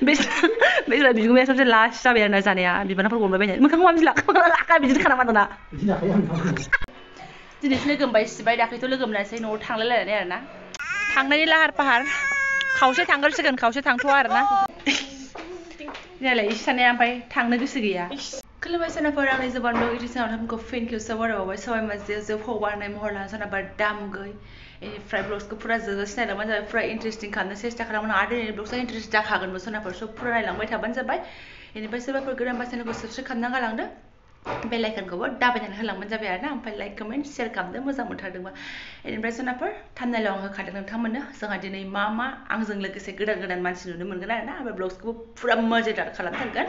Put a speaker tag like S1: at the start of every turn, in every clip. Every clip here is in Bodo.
S1: बेसरा बिगुमाया सबसे लास्ट जाबाय आरोना जानाया बिबानाफोरखौ मोनबाय बायनाय मोखांखौ माबा बिला आखा बिदिनो खानामा दंना दिनैसो लोगो मोनबाय सिबाय दाख्लैथ' लोगो मोनासै न'आव थांलायलायनानै आरोना थांनायनि लाहार फाहार खावसे थांगोरसिगोन खावसे थांथ'आ आरोना जोंहालाय इसे साननाया ओमफ्राय थांनो गोसो गैया खुलुमबाय सोनाफोर आंनि जोबान ब्लग इउटिउब चेनेलखौ थेंक इउ सो बारायबावबाय सबाय माजे जोबफावबाय होननाय महर लाना सोनाबा दामगै बेनिफ्राय ब्लग्सखौ फुरा जोबजासे नायलांबानो जाबाय फुरा इन्टारेस्टिं खालामनो सेस्था खालामो आरो दिनै ब्लग्सआ इन्टारेस्ट जाखागोनबो सोनाफोर सब फुरा नायलांबाय थाबानो जाबाय बेनिफ्राय सोरबाफोर गोदानबा चेनेलखौ साबस्क्राइब खालामना गालांदो बेल आइकनखौबो दाबायनानै होलांबानो जाबाय आरोना ओमफ्राय लाइक कमेन्ट शेयार खालामदो मोजां मोनथारदोंबा बेनिफ्राय सोनाफोर थामनेलाव आं होखादों नोंथांमोननो जोंहा दिनै मा आंजों लोगोसे गोदान गोदान मानसि नुनो मोनगोन आरोना ओमफ्राय ब्लग्सखौबो फुरा मजेदार खालामथारगोन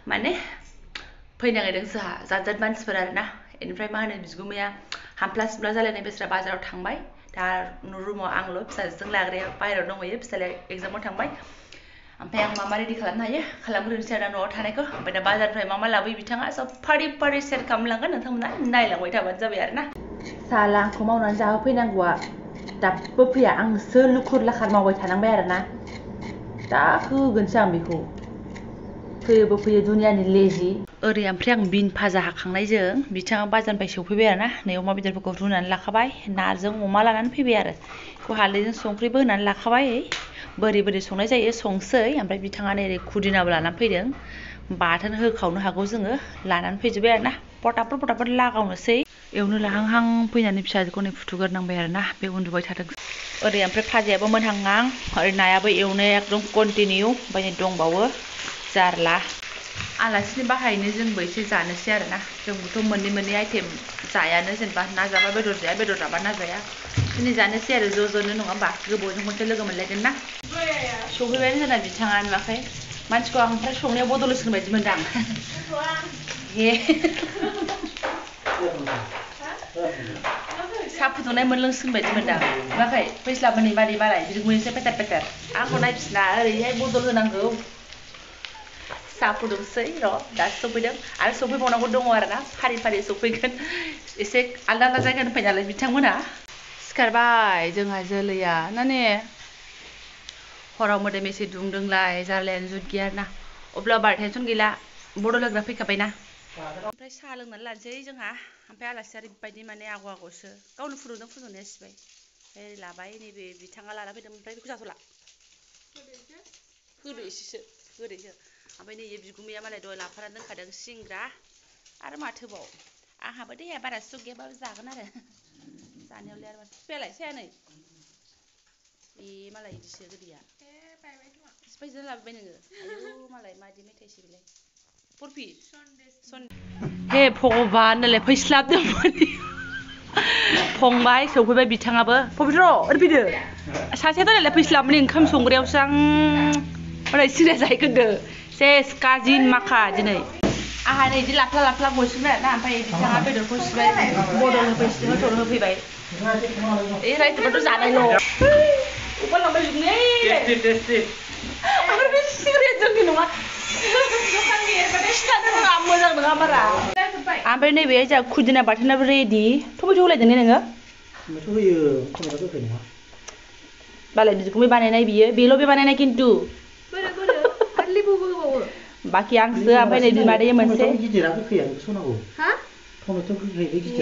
S1: माने फैनो नागिरदों जोंहा जात जात मानसिफोर आरोना बेनिफ्राय मा होनो बिगुमाया हामफ्ला सिमफ्ला जालायनाय बेस्रा बाजाराव थांबाय दा रुमाव आंल' फिसाजों लाग्राया बाहेरायाव दंहैयो फिसालाया एग्जामाव थांबाय ओमफ्राय आं मा रेडि खालामनो हायो खालामग्रोनोसै आरो न'आव थानायखौ ओमफ्राय दा बाजारनिफ्राय मा लाबोयो बिथाङा सब फारि फारि शेयार खालामलांगोन नोंथांमोना नायलांबाय थाबानो जाबाय आरोना साला आंखौ मावनानै जाहोफैनांगौआ दाबो फैया आंसो लुखुर लाखार मावबाय थानांबाय आरोना दा होगोनसो आं बेखौ फैयोबो फैयो दुनियानि लेजि ओरै ओमफ्राय आं बिन भाजा हाखांनायजों बिथाङा बाजारनिफ्राय सौफैबाय आरोना नै अमा बेदरफोरखौ रुनानै लाखाबाय नाजों अमा लानानै फैबाय आरो बेखौ हालदैजों संख्रिबो होनानै लाखाबाय बोरै बोरै संनाय जायो संसै ओमफ्राय बिथाङा नै ओरै खुदिनाबो लानानै फैदों बाथोन होखावनो हागौ जोङो लानानै फैजोब्बाय आरोना पटापट लागावनोसै एवनो लाहांहां फैनानै फिसाजोखौ नै फुथुगोरनांबाय आरोना बे उन्दुबाय थादों ओरै ओमफ्राय भाजायाबो मोनहांहां ओरै नायाबो एवनाया एकदम कन्टिनिउ ओमफ्राय नै दंबावो जारला आलासिनि बाहायनो जोंबो एसे जानोसै आरोना जोंबोथ' मोननै आइटेम जायानो जेनेबा ना जाबा बेदर जाया बेदर जाबा ना जाया दिनै जानोसै आरो ज'नो नङा होमबा गोबावजों खनसे लोगो मोनलायगोन ना सौफैबायानो जोंना बिथाङा नुवाखै मानसिखौ आं ओमफ्राय संनायाव बदल होसिगोन बायदि मोनदां साहा फुदुंनाय मोनलोंसिगोन बायदि मोनदां नुवाखै फैस्लाबो नै मारै मालाय बिदिखौसो पेटार आंखौ नायफिना ओरैहाय बदल होनांगौ साहा फुदुंसै र' दासो सफैदों आरो सफैबावनांगौ दङ आरोना फारि फारि सफैगोन एसे आलदा आलदा जायगानिफ्राय नालाय बिथांमोना सिखारबाय जोंहा जोलैया माने हराव मोदोम एसे दुंदोंलाय जारलायानो जुद गैया आरोना अब्ला बारा टेनसन गैला बदल होग्रा फैखाबायना ओमफ्राय साहा लोंनानै लानोसै जोंहा ओमफ्राय आलासिया ओरैबायदि माने आग'सो गावनो फुदुंनाया सिबाय ओमफ्राय लाबाय नैबे बिथाङा लाना फैदों ओमफ्राय बेखौ जाथ'ला होदो एसेसो ओरैसो ओमफ्राय नै बिगुमाया मालाय दहाय लाफानानै दोनखादों सिंग्रा आरो माथोबाव आंहाबो देहाया बारा सुग गैयाबाबो जागोन आरो जानायावलाय आरो माथो बिफायालाय साया नै मालाय इदिसो गोदैया स्पाइसि लाबोबाय नोङो आयौ मालाय मादि मेथाइसो बेलाय बरफि हे भगबान नालाय फैस्लाबदोंमोन फंबाय सौफैबाय बिथाङाबो पबित्र ओरै फैदो सासेयाथ' नालाय फैस्लाबोन ओंखाम संग्रायावसो आं मालाय सिरा जाहैगोनदो सेस काजिन माखा दिनै आंहा नै बिदि लाफ्ला गसिगोन आरोना ओमफ्राय बिथाङा बेदरखौ सिबाय बदल होफैबाय रायजोफोरथ' जानायल' अबा लांबाय बिगुमाया ओमफ्राय बे सिगारेट जोंनि नङा मोजां नङा बारा ओमफ्राय नैबे जोंहा खुदिना बाथोनाबो रेडि टमेट' होलायदों ने नोङो बालाय बिगुमै बानायनाय बेल' बे बानायनाय खिन्थु बाखि आंसो ओमफ्राय नै बिमादैया मोनसे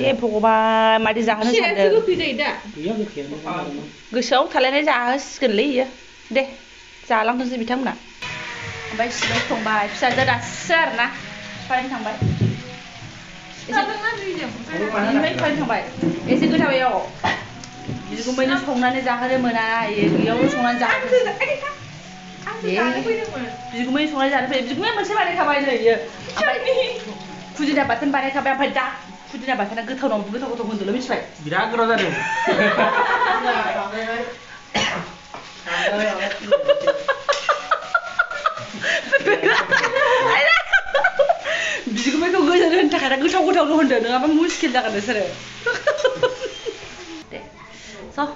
S1: ए भगबान मादि जाहोनो सानदों गोसोआव थालायनाय जाहोसिगोनलै इयो दे जालांथोंसै बिथांमोना ओमफ्राय सिबाय संबाय फिसाजोआ दासो आरोना फाइन थांबाय एसे गोथावैयाव बिगुमैनो संनानै जाहोनो मोना बेयावनो संनानै जाहोसै बिगुमै संनानै जानो फैयो बिगुमैया मोनसे बानायखाबाय नै इयो ओमफ्राय खुदिना बाथोन बानायखाबाय ओमफ्राय दा खुदिना बाथोना गोथाव होनदोंल' मिथिबाय बिराद गोथाव जादों बिगुमैखौ गोजोन होनो थाखाय गोथावल' होनदों नङाबा मुस्किल जागोन नोंसोरो दे स'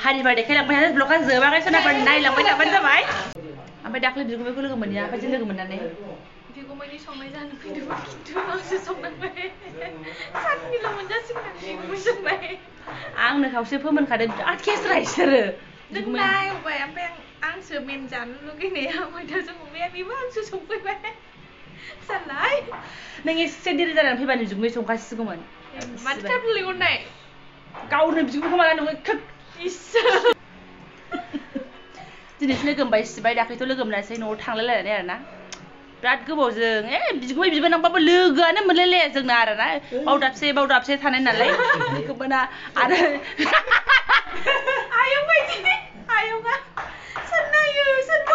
S1: हारिबा देखायलांबाय थादो ब्लगआ जोबाखै सोरनाफोर नायलांबाय थाबानो जाबाय ओमफ्राय दाख्लै बिगुमैखौ लोगो मोनैया ओमफ्राय लोगो मोननानै बिगुमैनि संनाय जानो फैदोंमोन खिन्थु आंसो संनांबाय साननिल' मोनजासिगोन आं बिगुमै संनाय आंनो खावसे फोमोनखादों बिराद केसरा इसोरो नों नायबाय ओमफ्राय
S2: आंसो मेन जानो लुगैनाया मैथाजों अमाया बेबो आंसो संफैबाय सालाय
S1: नों एसे देरि जानानै फैबानो बिगुमै संखासिगौमोन
S2: माथो थाब लेंहरनाय
S1: गावनो बिगुमैखौ माला नोङो
S2: इसोर
S1: दिनैसो लोगो मोनबाय सिबाय दाख्लैथ' लोगो मोनासै न'आव थांलायलायनानै आरोना बिराद गोबावजों बिगुमै बिबोनांबाबो लोगोआनो मोनलायलाया जोंना आरोना बाव दाबसे थानाय नालाय लोगो मोना आरो
S2: आयं बायदि आयंआ सोर नायो सोरबो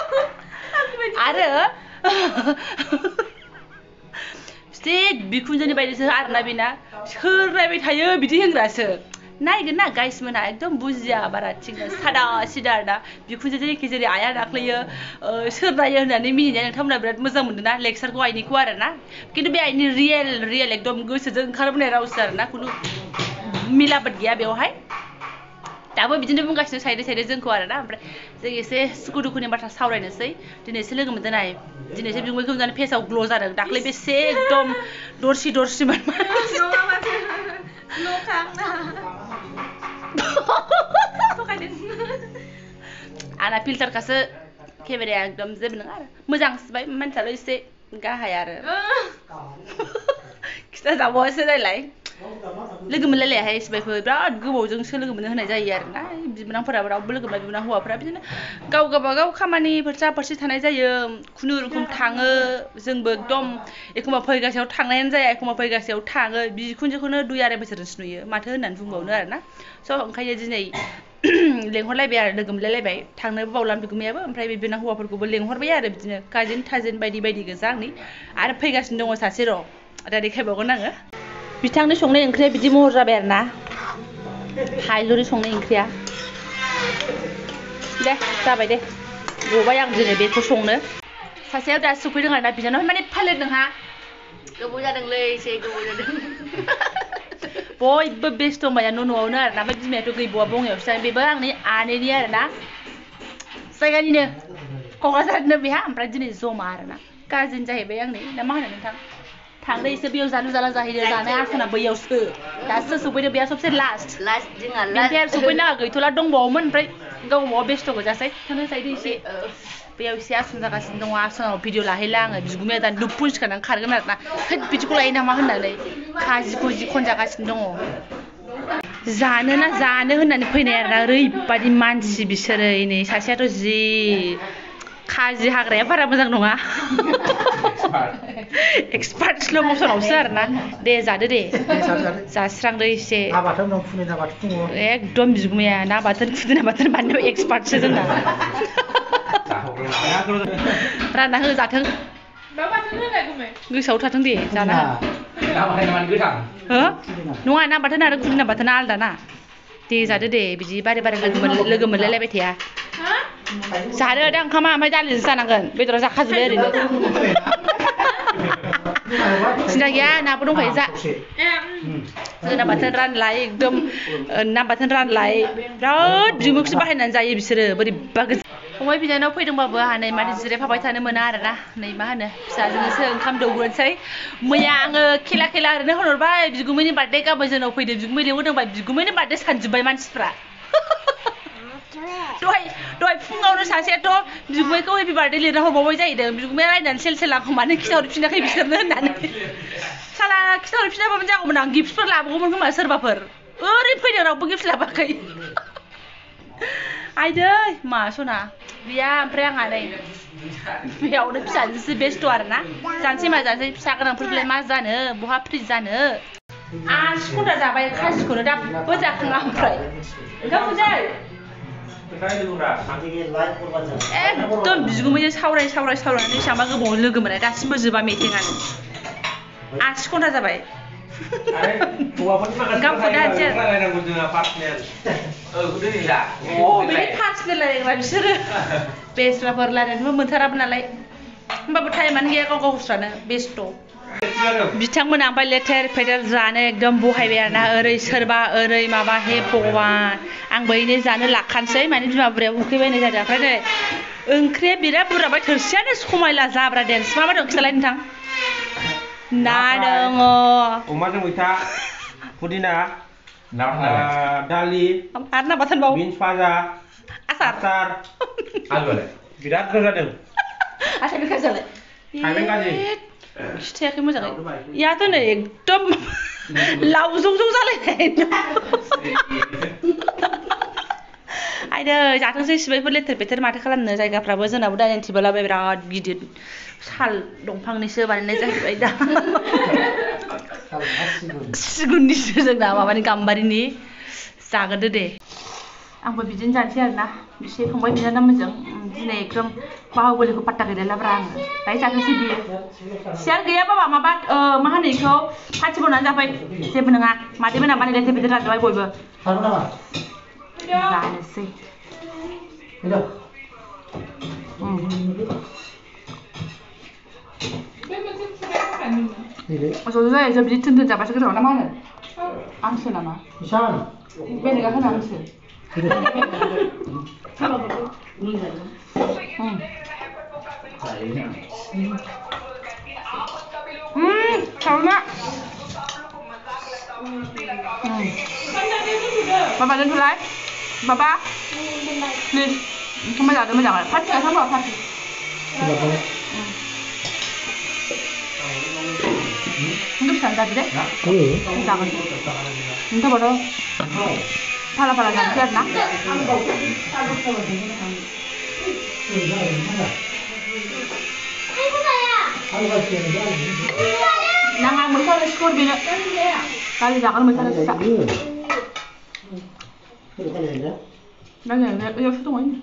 S1: आरो स्टेट बिखुनजोनि बायदिसो आरोना बेना सोर नायबाय थायो बिदि होनग्रासो नायगोन ना गाइस मोना एकदम बुजिया बारा थिगना सादा सिदा आरोना बिखुनजोजों एखे जेरै आइया दाख्लैयो सोर नायो होननानै मिनिनाया नोंथांमोना बिराद मोजां मोनदोंना लेक्सारखौ आइनिखौ आरोना खिन्थु बे आइनि रियेल एकदम गोसोजों ओंखारबोनाय रावसो आरोना खुनु मिलाबत गैया बेवहाय दाबो बिदिनो बुंगासिनो साइडे जोंखौ आरोना ओमफ्राय जों एसे सुखु दुखुनि बाथ्रा सावरायनोसै दिनैसो लोगो मोनदों नाय दिनैसो बिगुमैखौ नुनानै फेसाव ग्ल' जादों दाख्लै बेसे एकदम दरसिमोन आंना फिल्टारखासो केमेराया एकदम जेबो नङा आरो मोजां सिबाय मानसियाल' एसे गाहाय आरो खिथा जाबावासो नायलाय लोगो मोनलायलायाहाय सिबायफोर बिराद गोबावजोंसो लोगो मोननो होनाय जायो आरोना बिबोनांफोराबो रावबो लोगो मोना बिबोनां हौवाफोरा बिदिनो गावबागाव खामानिफोर फारसे थानाय जायो खुनुरुखुम थाङो जोंबो एकदम एखमबा फैगासेयाव थांनायानो जाया एखमबा फैगासेयाव थाङो बिखुनजोखौनो 2-2.5 बोसोरजोंसो नुयो माथो होननानै बुंबावनो आरोना स' ओंखायनो दिनै लेंहरलायबाय आरो लोगो मोनलायलायबाय थांनोबो बावलां बिगुमैयाबो ओमफ्राय बिबोनां हौवाफोरखौबो लेंहरबाय आरो बिदिनो काजिन थाजिन बायदि गोजा आंनि आरो फैगासिनो दङ सासे र' दा देखायबावगोन आङो बिथांनि संनाय ओंख्रिया बिदि महर जाबाय आरोना हायलुरि संनाय ओंख्रिया दे जाबाय दे गबाय आं दिनै बेखौ संनो सासेयाव दा सफैदों आरोना बिनानाव माने फालेर नोंहा गोबाव जादोंलै एसे गोबाव जादों बयबो बेस्थ' माया न'आवनो आरोना ओमफ्राय बिमायाथ' गैबावा बङायावसो जादों बेबो आंनि आनैनि आरोना जायगानिनो क'क्राझारनो बेहा ओमफ्राय दिनै जमा आरोना काजिन जाहैबाय आंनि ना मा होनो नोंथां थांदो एसे बेयाव जालु जाला जाहैदो जानाय आसना बैयावसो दासो सफैदो बेहा सबसे लास्ट जोंहा बेनिफ्राय सफैनाङा गैथ'ला दंबावोमोन ओमफ्राय गावबागाव बेस्थ' गोजासै थांनो जाहैदो एसे बेयाव एसे आसन जागासिनो दङ आसनाव भिडिअ लाहैला आङो बिगुमैया दा दुब्बुन सिखारनानै खारगोन आरोना होद बिदिखौ लायो नामा होननानै खाजिखौ जि खनजागासिनो दङ जानो होननानै फैनाय आरोना ओरैबादि मानसि बिसोरो नै सासेयाथ' जि खाजि हाग्राया बारा मोजां नङा एक्सपार्ट स्ल' मसनावसो आरोना दे जादो दे जास्रांदो एसे एकदम बिगुमैया ना बाथोन खुदुना बाथोन बानायनायाव एक्सपार्टसो जोंना रानना हो जाथों गोसोआव थाथों दे जाना हो नङा ना बाथोन आरो खुदुना बाथोना आलदा ना दे जादो दे बिदि बारे लोगो मोनलायलायबाय थाया जादो दा ओंखामा ओमफ्राय दालिजों जानांगोन बेदरा जाखाजोबबाय ओरैनो सिन्था गैया नाबो दंखायो जा जोगोनार बाथोन रानलाय एकदम ना बाथोन रानलाय बिराद बिगुमैखौसो बाहायनानै जायो बिसोरो बोरैबा फंबाय बिनानाव फैदोंबाबो आंहा नै माने जिरायफाबाय थानो मोना आरोना नै मा होनो फिसाजोंसो ओंखाम दौग्रोनोसै मैया आङो खेला ओरैनो होनहरबाय बिगुमैनि बार्थडे गाबोन जोंनाव फैदो बिगुमै लेंहरदोंबाय बिगुमैनि बार्थडे सानजोब्बाय मानसिफ्रा दहाय फुङावनो सासेयाथ' बिगुमैखौ हेपि बार्थडे लिरना हरबावबाय जाहैदों बिगुमैया रायनानै सेल आंखौ मानो खिथाहरफिनाखै बिसोरनो होननानै साला खिथाहरफिनाबाबो जागौमोन आं गिफ्टफोर लाबोगौमोन खोमा सोरबाफोर ओरै फैदों रावबो गिफ्ट लाबाखै आइदै मा सना गैया ओमफ्राय आंहा नै बेयावनो फिसाजोंसो बेस्थ' आरोना जानोसै मा जानोसै फिसा गोनांफोरखौलाय मा जानो बहा फ्रिज जानो 8 घन्टा जाबाय खाजिखौनो दाबो जाखाङा ओमफ्राय ओंखाम मोनसै एकदम बिगुमैजों सावरायनानै बेसेबांबा गोबाव लोगो मोननाय दासिमबो जोबा मेथाइआनो 8 घन्टा जाबाय ओंखाम खुरनो हानोसै बिदि पार्सनेल रायलायग्रा बिसोरो बेस्राफोर रायलायनोबो मोनथाराबो नालाय होमबाबो टाइमानो गैया गाव गावस्रानो बेस्थ' बिथांमोना ओमफ्राय लेथेर फेथेर जानो एकदम बहायबाय आरोना ओरै सोरबा ओरै माबा हे भगवान आंबो इनो जानो लाखानोसै माने बिमा बुराया उखैबायनाय जादों ओमफ्राय नै ओंख्रिया बिराद बुरजाबाय थोरसियानो समायला जाब्रा देन्स मा दं खिथालाय नोंथां ना दङ
S3: अमाजों मैथा पुदिना दालि
S1: आरो ना बाथोनबाव
S3: बिन्स भाजा Asar. Alulah. Birat bergadang.
S1: Asal kazalah.
S3: Kalian kasih.
S1: खिथायाखै मोजाङै याथ' नै एकदम लावजंजं जालायनाय आयदै जाथोंसै सिबायफोर लेथेर फेथेर माथो खालामनो जायगाफ्राबो जोंनाबो डाइनिं टेबोलाबो बिराद गिदिर साल दंफांनिसो बानायनाय जाहैबाय दा सिगुननिसो जोंना माबानि गाम्बारिनि जागोनदो दे आंबो बिदिनो जानोसै आरोना बिसे फंबाय बिनानावमोनजों दिनै एकदम बाहुबलिखौ पात्ता गैलायलाब्रा आङो दायो जाथोंसै बियो सियार गैया बाबा माबा मा होनो बेखौ पाथि बनानै जाबाय जेबो नङा मादैमोना माने लेथेर फेथेर जाजोब्बाय बयबो जानोसै ज' जायो जों बिदि थोन थोन जाबासो गोथाव ना मा होनो आंसो नामा बेलेगा होना आंसो थावना बाबा दोनथ'लाय बाबा प्लिज ओंखाम जादो मोजाङै पार्टि जाथांबा party untuk bisa tadi deh, jangan, entah bodoh, pala jangan siapa nak, nangang mereka ada skor bina, kali jangan mereka ada sak, nanti ya sudah ini.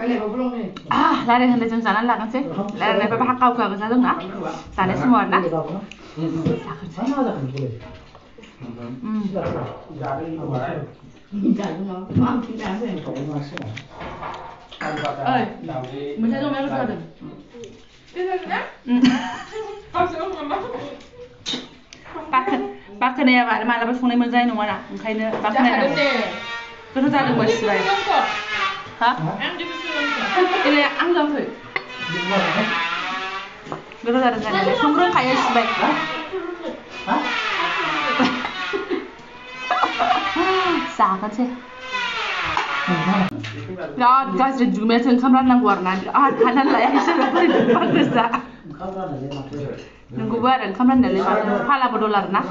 S1: Lari hendak jeng sana lah kan sih, lari apa hak kau kagak sadar nggak? Sana semua nak. Macam tu mereka sadar. Pakai ni apa? Malah pas phone mereka ini mana? Mungkin pakai ni. Kau tahu tak bos baik? Hah? Ini anggap tu. Guru ada sana. Sungguh kaya sebaik. Sangat sih. Ya, guys, juga macam kamera nang warna. Hanan lah yang sudah bagus dah. Nunggu barang kamera nang lewat. Pala $1 na.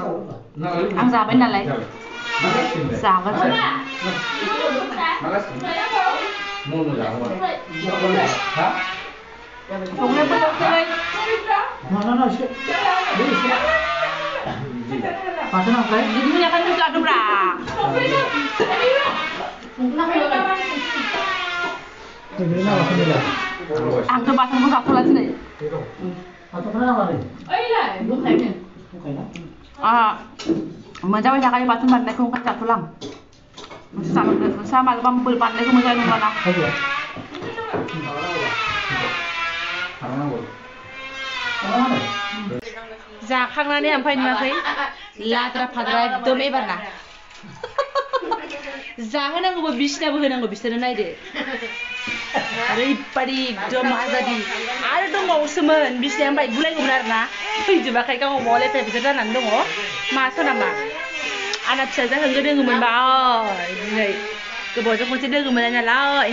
S1: Ang sabi nalay. Sangat sih. Mulu dah. Hah? Tunggu betul betul. Mana sih? Pasang apa? Jadi punya kan juga ada bra. Angkat pasang pun satu lagi nih. Atau kenapa nih? Oh iya, bukan ni. Macam macam kali pasang bandai kau kan satu lang. Sama lepas bel pandai kau macam mana? जाखांनानै ओमफ्राय नुवाखै लाद्रा फाद्रा एकदम एबारना जाहोनांगौबो बिसिनाबो होनांगौ बिसोरनो नायदो ओरैबादि एकदम आजादि आरो दंबावोसोमोन बिसिनाया ओमफ्राय गुलायगौमोन आरोना फैजोबाखै गाव अमाव लेथेर फेथेर जानानै दङ मासो नामा आंना फिसाजो होंगो दोङोमोन बा दिनै गोबावजों खनसे दोङोमोन नालाय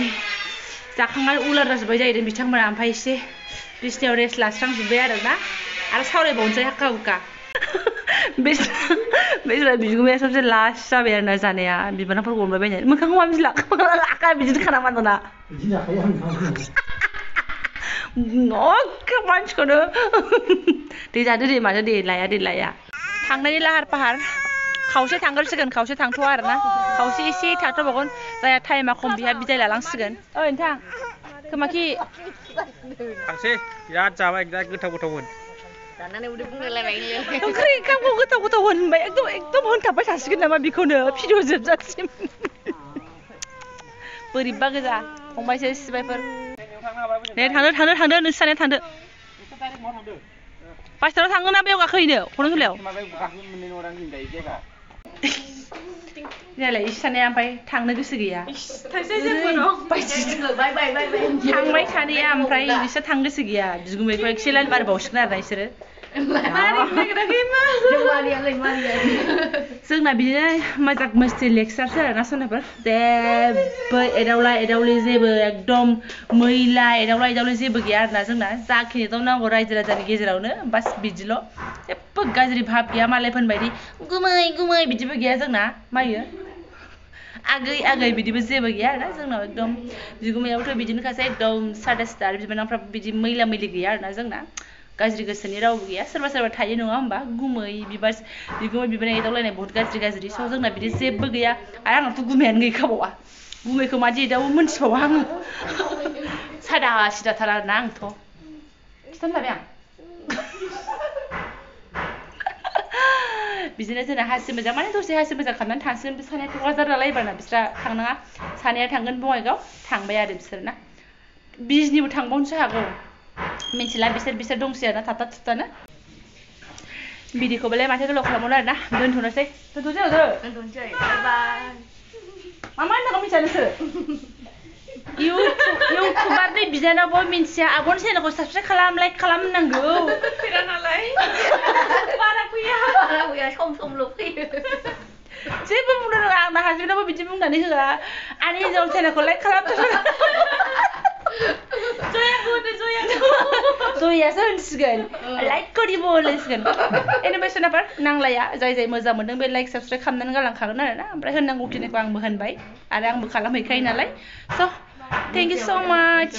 S1: जाखांनानै उलार जाजोब्बाय जाहैदों बिथांमोना ओमफ्राय एसे बिसिनायाव रेस्ट लास्रांजोब्बाय आरोना आरो सावरायबावनोसै हाखा हुखा बेसरा बिगुमाया सबसे लास्ट जाबाय आरोना जानाया बिबानाफोरखौ अनबाय बायनानै मोखांखौ मा बिदि लाखा बिदिनो खाना मानदोंना न'खा मानसिखौनो दे जादो दे माथो दे लाया थांनायनि लाहार फाहार खावसे थांग्रोसिगोन खावसे थांथ'आ आरोना खावसे एसे थाथ'बावगोन जाया टाइमा खम बिहा बिदाय लालांसिगोन ओइ नोंथां खोमाखि
S3: थांसै बिराद जाबाय बिराद गोथावमोन
S2: जानानै उदै बुंलायलायबाय
S1: ओंख्रि ओंखामखौ गोथाव होनबाय एकदम होनथाबबाय थासिगोन नामा बेखौनो भिडिअ जोबजासिम बोरैबा गोजा फंबायसो सिबायफोर दे थांदो नोंसानिया थांदो बासटाराव थांगोन ना बेयाव गाखोहैनो खरंझलायाव जालाय इसानाया ओमफ्राय थांनो गोसो गैया थांबाय सानैया ओमफ्राय बिसोर थांनो गोसो गैया बिगुमैखौ एसे लाइन बारबावसिगोन आरोना बिसोरो जोंना बिदिनो मोजां मस्ति लेक्सारसो आरोना सनाफोर जेबो एदावला एदावलि जेबो एकदम मैला एदावला एदावलि जेबो गैया आरोना जोंना जाखिनि दं नांगौ रायजो राजानि गेजेरावनो बास बिदिल' जेबो गाज्रि भाब गैया मालायफोरनि बायदि गुमै गुमै बिदिबो गैया जोंना मायो आगै आगै बिदिबो जेबो गैया आरोना जोंनाव एकदम बिगुमायाबोथ' बिदिनोखासै एकदम सादा सिदा आरो बिबोनांफ्राबो बिदि मैला मैलि गैया आरोना जोंना गाज्रि गोसोनि रावबो गैया सोरबा सोरबा थायो नङा होमबा गुमै बिगुमै बिबोनां एदावलायनाय बहुत गाज्रि स' जोंना बिदि जेबो गैया आरो आंनावथ' गुमैयानो गैखाबावा गुमैखौ मादि एदावो मोनथिबावा आङो सादा सिदाथार आरोना आंथ' खिथानो लाबाय आं बिदिनो जोंना हासि मोजां माने दसे हासि मोजां खालामनानै थांसिगोन बे सानैया क'क्राझार नालाय एबारना बिस्रा थांनाङा सानैया थांगोन बङाइगाव थांबाय आरो बिसोरना बिजनिबो थांबावनोसो हागौ मिथिला बिसोर दंसै आरोना थाबथा थुबथानो बिदिखौबालाय माथो गोलाव खालामबावनो आरोना दोनथ'नोसै
S2: दोनथ'नोसै बाय
S1: मा होननांगौ मिथिया नोंसोर इउटुबारनि बिनानावबो मिथिया आब'नि चेनेलखौ साबसक्राइब खालाम लाइक खालामनांगौ
S2: फैया नालाय बारा फैया सम फैयो
S1: जेबो बुंनो रोङा आंना हासबेन्डआबो बिदि बुंनानै होआ आंनि हिन्जाव चेनेलखौ लाइक खालामथार जयासो होनसिगोन लाइक करिबो होनलायसिगोन एनिफ्राय सोरनाफोर नांलाया जाय मोजां मोनदों बे लाइक साबस्क्राइब खालामनानै गालांखागोन आरोना ओमफ्राय होननांगौ खिनिखौ आंबो होनबाय आरो आंबो खालामहैखायो नालाय स' थेंक इउ स' माच